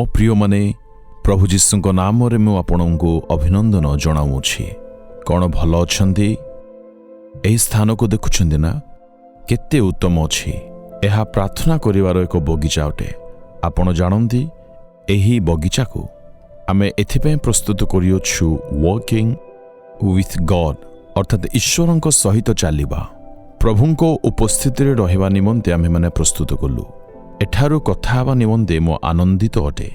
ପ୍ରିୟମାନେ, ପ୍ରଭୁ ଯୀଶୁଙ୍କ ନାମରେ ମୁଁ ଆପଣଙ୍କୁ ଅଭିନନ୍ଦନ ଜଣାଉଅଛି। କ'ଣ ଭଲ ଅଛନ୍ତି? ଏହି ସ୍ଥାନକୁ ଦେଖୁଛନ୍ତି ନା, କେତେ ଉତ୍ତମ ଅଛି? ଏହା ପ୍ରାର୍ଥନା କରିବାର ଏକ ବଗିଚା ଅଟେ। ଆପଣ ଜାଣନ୍ତି, ଏହି ବଗିଚାକୁ ଆମେ ଏଥିପାଇଁ ପ୍ରସ୍ତୁତ କରିଅଛୁ, ୱାକିଂ ୱିଥ୍ ଗଡ୍, ଅର୍ଥାତ୍ ଈଶ୍ୱରଙ୍କ ସହିତ ଚାଲିବା। ପ୍ରଭୁଙ୍କ ଉପସ୍ଥିତିରେ ରହିବା ନିମନ୍ତେ ଆମ୍ଭେମାନେ ପ୍ରସ୍ତୁତ କଲୁ। ଏଠାରୁ କଥା ହେବା ନିମନ୍ତେ ମୁଁ ଆନନ୍ଦିତ ଅଟେ।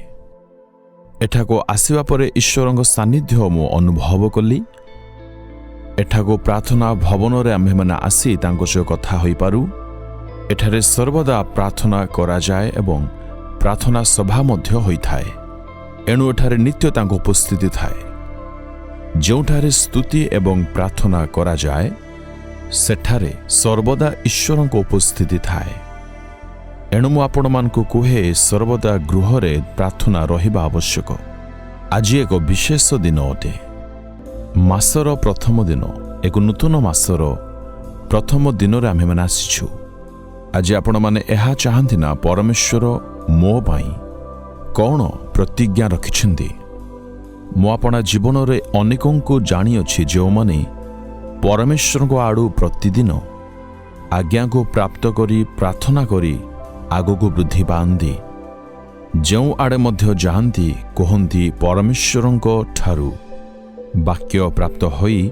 ଏଠାକୁ ଆସିବା ପରେ ଈଶ୍ୱରଙ୍କ ସାନ୍ନିଧ୍ୟ ମୁଁ ଅନୁଭବ କଲି। ଏଠାକୁ ପ୍ରାର୍ଥନା ଭବନରେ ଆମ୍ଭେମାନେ ଆସି ତାଙ୍କ ସହ କଥା ହୋଇପାରୁ। ଏଠାରେ ସର୍ବଦା ପ୍ରାର୍ଥନା କରାଯାଏ ଏବଂ ପ୍ରାର୍ଥନା ସଭା ମଧ୍ୟ ହୋଇଥାଏ। ଏଣୁ ଏଠାରେ ନିତ୍ୟ ତାଙ୍କ ଉପସ୍ଥିତି ଥାଏ। ଯେଉଁଠାରେ ସ୍ତୁତି ଏବଂ ପ୍ରାର୍ଥନା କରାଯାଏ, ସେଠାରେ ସର୍ବଦା ଈଶ୍ୱରଙ୍କ ଉପସ୍ଥିତି ଥାଏ। ଏଣୁ ମୁଁ ଆପଣମାନଙ୍କୁ କୁହେ, ସର୍ବଦା ଗୃହରେ ପ୍ରାର୍ଥନା ରହିବା ଆବଶ୍ୟକ। ଆଜି ଏକ ବିଶେଷ ଦିନ ଅଟେ, ମାସର ପ୍ରଥମ ଦିନ। ଏକ ନୂତନ ମାସର ପ୍ରଥମ ଦିନରେ ଆମ୍ଭେମାନେ ଆସିଛୁ। ଆଜି ଆପଣମାନେ ଏହା ଚାହାନ୍ତି ନା, ପରମେଶ୍ୱର ମୋ ପାଇଁ କ'ଣ ପ୍ରତିଜ୍ଞା ରଖିଛନ୍ତି? ମୁଁ ଆପଣା ଜୀବନରେ ଅନେକଙ୍କୁ ଜାଣିଅଛି, ଯେଉଁମାନେ ପରମେଶ୍ୱରଙ୍କ ଆଡ଼ୁ ପ୍ରତିଦିନ ଆଜ୍ଞାକୁ ପ୍ରାପ୍ତ କରି, ପ୍ରାର୍ଥନା କରି ଆଗକୁ ବୃଦ୍ଧି ପାଆନ୍ତି। ଯେଉଁ ଆଡ଼େ ମଧ୍ୟ ଯାଆନ୍ତି, କୁହନ୍ତି, ପରମେଶ୍ୱରଙ୍କ ଠାରୁ ବାକ୍ୟ ପ୍ରାପ୍ତ ହୋଇ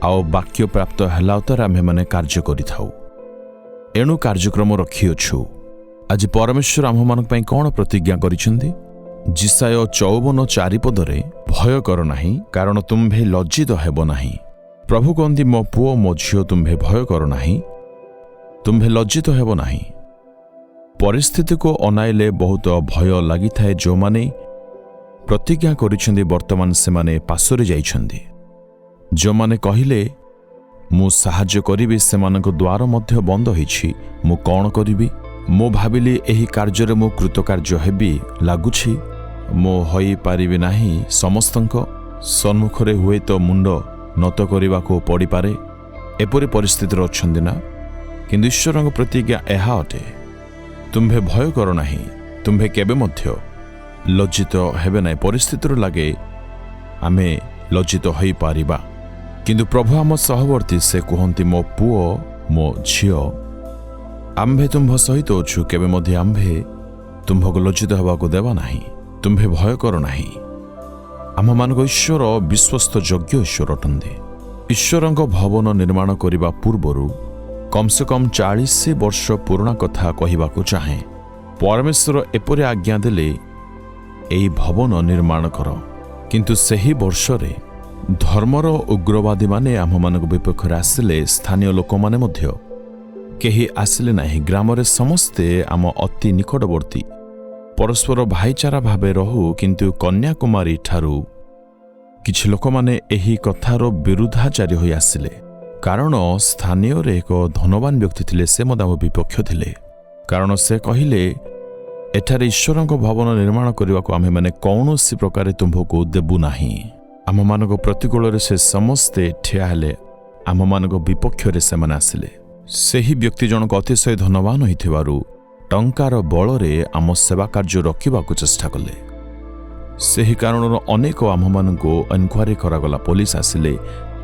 ଆଉ ବାକ୍ୟ ପ୍ରାପ୍ତ ହେଲା ଉତ୍ତାରେ ଆମ୍ଭେମାନେ କାର୍ଯ୍ୟ କରିଥାଉ। ଏଣୁ କାର୍ଯ୍ୟକ୍ରମ ରଖିଅଛୁ। ଆଜି ପରମେଶ୍ୱର ଆମ୍ଭମାନଙ୍କ ପାଇଁ କ'ଣ ପ୍ରତିଜ୍ଞା କରିଛନ୍ତି? ଯିଶାଇୟ 54:4 ପଦରେ, "ଭୟ କର ନାହିଁ, କାରଣ ତୁମ୍ଭେ ଲଜ୍ଜିତ ହେବ ନାହିଁ।" ପ୍ରଭୁ କହନ୍ତି, ମୋ ପୁଅ, ମୋ ଝିଅ, ତୁମ୍ଭେ ଭୟ କର ନାହିଁ, ତୁମ୍ଭେ ଲଜ୍ଜିତ ହେବ ନାହିଁ। ପରିସ୍ଥିତିକୁ ଅନାଇଲେ ବହୁତ ଭୟ ଲାଗିଥାଏ। ଯେଉଁମାନେ ପ୍ରତିଜ୍ଞା କରିଛନ୍ତି, ବର୍ତ୍ତମାନ ସେମାନେ ପାଶୋରି ଯାଇଛନ୍ତି। ଯେଉଁମାନେ କହିଲେ, ମୁଁ ସାହାଯ୍ୟ କରିବି, ସେମାନଙ୍କ ଦ୍ୱାର ମଧ୍ୟ ବନ୍ଦ ହୋଇଛି। ମୁଁ କ'ଣ କରିବି? ମୁଁ ଭାବିଲି, ଏହି କାର୍ଯ୍ୟରେ ମୁଁ କୃତକାର୍ଯ୍ୟ ହେବି। ଲାଗୁଛି ମୁଁ ହୋଇପାରିବି ନାହିଁ। ସମସ୍ତଙ୍କ ସମ୍ମୁଖରେ ହୁଏତ ମୁଣ୍ଡ ନତ କରିବାକୁ ପଡ଼ିପାରେ। ଏପରି ପରିସ୍ଥିତିରେ ଅଛନ୍ତି ନା? କିନ୍ତୁ ଈଶ୍ୱରଙ୍କ ପ୍ରତିଜ୍ଞା ଏହା ଅଟେ, ତୁମ୍ଭେ ଭୟ କର ନାହିଁ, ତୁମ୍ଭେ କେବେ ମଧ୍ୟ ଲଜ୍ଜିତ ହେବେ ନାହିଁ। ପରିସ୍ଥିତିରୁ ଲାଗେ ଆମେ ଲଜ୍ଜିତ ହୋଇପାରିବା, କିନ୍ତୁ ପ୍ରଭୁ ଆମ ସହବର୍ତ୍ତୀ। ସେ କୁହନ୍ତି, ମୋ ପୁଅ, ମୋ ଝିଅ, ଆମ୍ଭେ ତୁମ୍ଭ ସହିତ ଅଛୁ। କେବେ ମଧ୍ୟ ଆମ୍ଭେ ତୁମ୍ଭକୁ ଲଜ୍ଜିତ ହେବାକୁ ଦେବା ନାହିଁ। ତୁମ୍ଭେ ଭୟ କର ନାହିଁ। ଆମ୍ଭମାନଙ୍କ ଈଶ୍ୱର ବିଶ୍ୱସ୍ତ ଯୋଗ୍ୟ ଈଶ୍ୱର ଅଟନ୍ତି। ଈଶ୍ୱରଙ୍କ ଭବନ ନିର୍ମାଣ କରିବା ପୂର୍ବରୁ କମ୍ ସେ କମ୍ 40 ବର୍ଷ ପୁରୁଣା କଥା କହିବାକୁ ଚାହେଁ। ପରମେଶ୍ୱର ଏପରି ଆଜ୍ଞା ଦେଲେ, ଏହି ଭବନ ନିର୍ମାଣ କର। କିନ୍ତୁ ସେହି ବର୍ଷରେ ଧର୍ମର ଉଗ୍ରବାଦୀମାନେ ଆମ୍ଭମାନଙ୍କ ବିପକ୍ଷରେ ଆସିଲେ। ସ୍ଥାନୀୟ ଲୋକମାନେ ମଧ୍ୟ କେହି ଆସିଲେ ନାହିଁ। ଗ୍ରାମରେ ସମସ୍ତେ ଆମ ଅତି ନିକଟବର୍ତ୍ତୀ, ପରସ୍ପର ଭାଇଚାରା ଭାବେ ରହୁ। କିନ୍ତୁ କନ୍ୟାକୁମାରୀ ଠାରୁ କିଛି ଲୋକମାନେ ଏହି କଥାର ବିରୁଦ୍ଧାଚାରୀ ହୋଇ ଆସିଲେ, କାରଣ ସ୍ଥାନୀୟରେ ଏକ ଧନବାନ ବ୍ୟକ୍ତି ଥିଲେ। ସେ ମଧ୍ୟ ଆମ ବିପକ୍ଷ ଥିଲେ, କାରଣ ସେ କହିଲେ, ଏଠାରେ ଈଶ୍ୱରଙ୍କ ଭବନ ନିର୍ମାଣ କରିବାକୁ ଆମ୍ଭେମାନେ କୌଣସି ପ୍ରକାରେ ତୁମ୍ଭକୁ ଦେବୁ ନାହିଁ। ଆମ୍ଭମାନଙ୍କ ପ୍ରତିକୂଳରେ ସେ ସମସ୍ତେ ଠିଆ ହେଲେ। ଆମ୍ଭମାନଙ୍କ ବିପକ୍ଷରେ ସେମାନେ ଆସିଲେ। ସେହି ବ୍ୟକ୍ତି ଜଣକ ଅତିଶୟ ଧନବାନ ହୋଇଥିବାରୁ ଟଙ୍କାର ବଳରେ ଆମ ସେବା କାର୍ଯ୍ୟ ରୋକିବାକୁ ଚେଷ୍ଟା କଲେ। ସେହି କାରଣରୁ ଅନେକ ଆମ୍ଭମାନଙ୍କୁ ଏନକ୍ୱାରି କରାଗଲା। ପୋଲିସ ଆସିଲେ,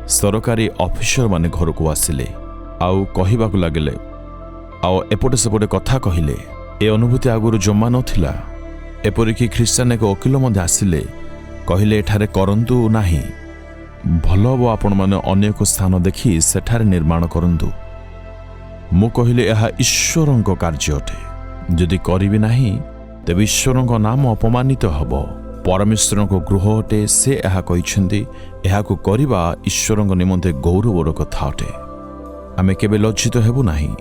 ସରକାରୀ ଅଫିସରମାନେ ଘରକୁ ଆସିଲେ ଆଉ କହିବାକୁ ଲାଗିଲେ ଆଉ ଏପଟେ ସେପଟେ କଥା କହିଲେ। ଏ ଅନୁଭୂତି ଆଗରୁ ଜମା ନଥିଲା। ଏପରିକି ଖ୍ରୀଷ୍ଟାନ ଏକ ଓକିଲ ମଧ୍ୟ ଆସିଲେ, କହିଲେ, ଏଠାରେ କରନ୍ତୁ ନାହିଁ, ଭଲ ହେବ ଆପଣମାନେ ଅନ୍ୟ ଏକ ସ୍ଥାନ ଦେଖି ସେଠାରେ ନିର୍ମାଣ କରନ୍ତୁ। ମୁଁ କହିଲି, ଏହା ଈଶ୍ୱରଙ୍କ କାର୍ଯ୍ୟ ଅଟେ। ଯଦି କରିବି ନାହିଁ, ତେବେ ଈଶ୍ୱରଙ୍କ ନାମ ଅପମାନିତ ହେବ। ପରମେଶ୍ୱରଙ୍କ ଗୃହ ଅଟେ। ସେ ଏହା କହିଛନ୍ତି। ଏହାକୁ କରିବା ଈଶ୍ୱରଙ୍କ ନିମନ୍ତେ ଗୌରବର କଥା ଅଟେ। ଆମେ କେବେ ଲଜ୍ଜିତ ହେବୁ ନାହିଁ।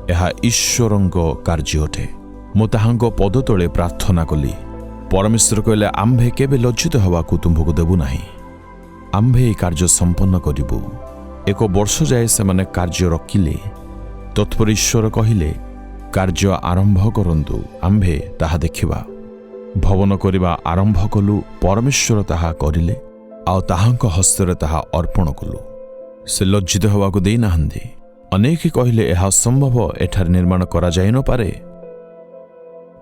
ଏହା ଈଶ୍ୱରଙ୍କ କାର୍ଯ୍ୟ ଅଟେ। ମୁଁ ତାହାଙ୍କ ପଦ ତଳେ ପ୍ରାର୍ଥନା କଲି। ପରମେଶ୍ୱର କହିଲେ, ଆମ୍ଭେ କେବେ ଲଜ୍ଜିତ ହେବାକୁ ତୁମ୍ଭକୁ ଦେବୁ ନାହିଁ। ଆମ୍ଭେ ଏହି କାର୍ଯ୍ୟ ସମ୍ପନ୍ନ କରିବୁ। ଏକ ବର୍ଷ ଯାଏ ସେମାନେ କାର୍ଯ୍ୟ ରୋକିଲେ। ତତ୍ପରେ ଈଶ୍ୱର କହିଲେ, କାର୍ଯ୍ୟ ଆରମ୍ଭ କରନ୍ତୁ, ଆମ୍ଭେ ତାହା ଦେଖିବା। ଭବନ କରିବା ଆରମ୍ଭ କଲୁ। ପରମେଶ୍ୱର ତାହା କରିଲେ ଆଉ ତାହାଙ୍କ ହସ୍ତରେ ତାହା ଅର୍ପଣ କଲୁ। ସେ ଲଜ୍ଜିତ ହେବାକୁ ଦେଇନାହାନ୍ତି। ଅନେକ କହିଲେ, ଏହା ଅସମ୍ଭବ, ଏଠାରେ ନିର୍ମାଣ କରାଯାଇ ନପାରେ।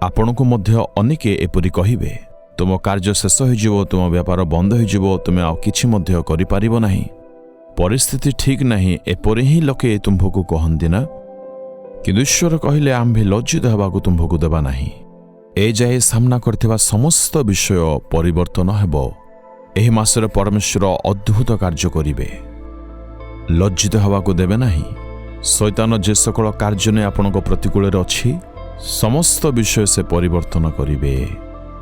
ଆପଣଙ୍କୁ ମଧ୍ୟ ଅନେକେ ଏପରି କହିବେ, ତୁମ କାର୍ଯ୍ୟ ଶେଷ ହୋଇଯିବ, ତୁମ ବେପାର ବନ୍ଦ ହୋଇଯିବ, ତୁମେ ଆଉ କିଛି ମଧ୍ୟ କରିପାରିବ ନାହିଁ, ପରିସ୍ଥିତି ଠିକ୍ ନାହିଁ। ଏପରି ହିଁ ଲୋକେ ତୁମ୍ଭକୁ କହନ୍ତି ନା? କିନ୍ତୁ ଈଶ୍ୱର କହିଲେ, ଆମ୍ଭେ ଲଜ୍ଜିତ ହେବାକୁ ତୁମ୍ଭକୁ ଦେବା ନାହିଁ। ଏ ଯାଏ ସାମ୍ନା କରିଥିବା ସମସ୍ତ ବିଷୟ ପରିବର୍ତ୍ତନ ହେବ। ଏହି ମାସରେ ପରମେଶ୍ୱର ଅଦ୍ଭୁତ କାର୍ଯ୍ୟ କରିବେ, ଲଜ୍ଜିତ ହେବାକୁ ଦେବେ ନାହିଁ। ଶୈତାନ ଯେ ସକଳ କାର୍ଯ୍ୟ ନେଇ ଆପଣଙ୍କ ପ୍ରତିକୂଳରେ ଅଛି, ସମସ୍ତ ବିଷୟ ସେ ପରିବର୍ତ୍ତନ କରିବେ।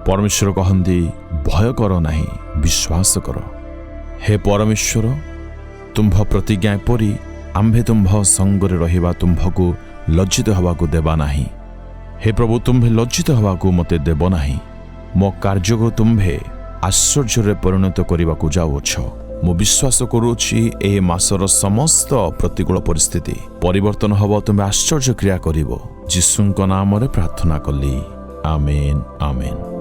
ପରମେଶ୍ୱର କହନ୍ତି, ଭୟ କର ନାହିଁ, ବିଶ୍ୱାସ କର। ହେ ପରମେଶ୍ୱର, ତୁମ୍ଭ ପ୍ରତିଜ୍ଞା ପରି ଆମ୍ଭେ ତୁମ୍ଭ ସଙ୍ଗରେ ରହିବା, ତୁମ୍ଭକୁ ଲଜ୍ଜିତ ହେବାକୁ ଦେବା ନାହିଁ। ହେ ପ୍ରଭୁ, ତୁମ୍ଭେ ଲଜ୍ଜିତ ହେବାକୁ ମୋତେ ଦେବ ନାହିଁ। ମୋ କାର୍ଯ୍ୟକୁ ତୁମ୍ଭେ ଆଶ୍ଚର୍ଯ୍ୟରେ ପରିଣତ କରିବାକୁ ଯାଉଅଛ। ମୁଁ ବିଶ୍ୱାସ କରୁଅଛି, ଏହି ମାସର ସମସ୍ତ ପ୍ରତିକୂଳ ପରିସ୍ଥିତି ପରିବର୍ତ୍ତନ ହେବ। ତୁମେ ଆଶ୍ଚର୍ଯ୍ୟ କ୍ରିୟା କରିବ। ଯୀଶୁଙ୍କ ନାମରେ ପ୍ରାର୍ଥନା କଲି, ଆମେନ୍, ଆମେନ୍।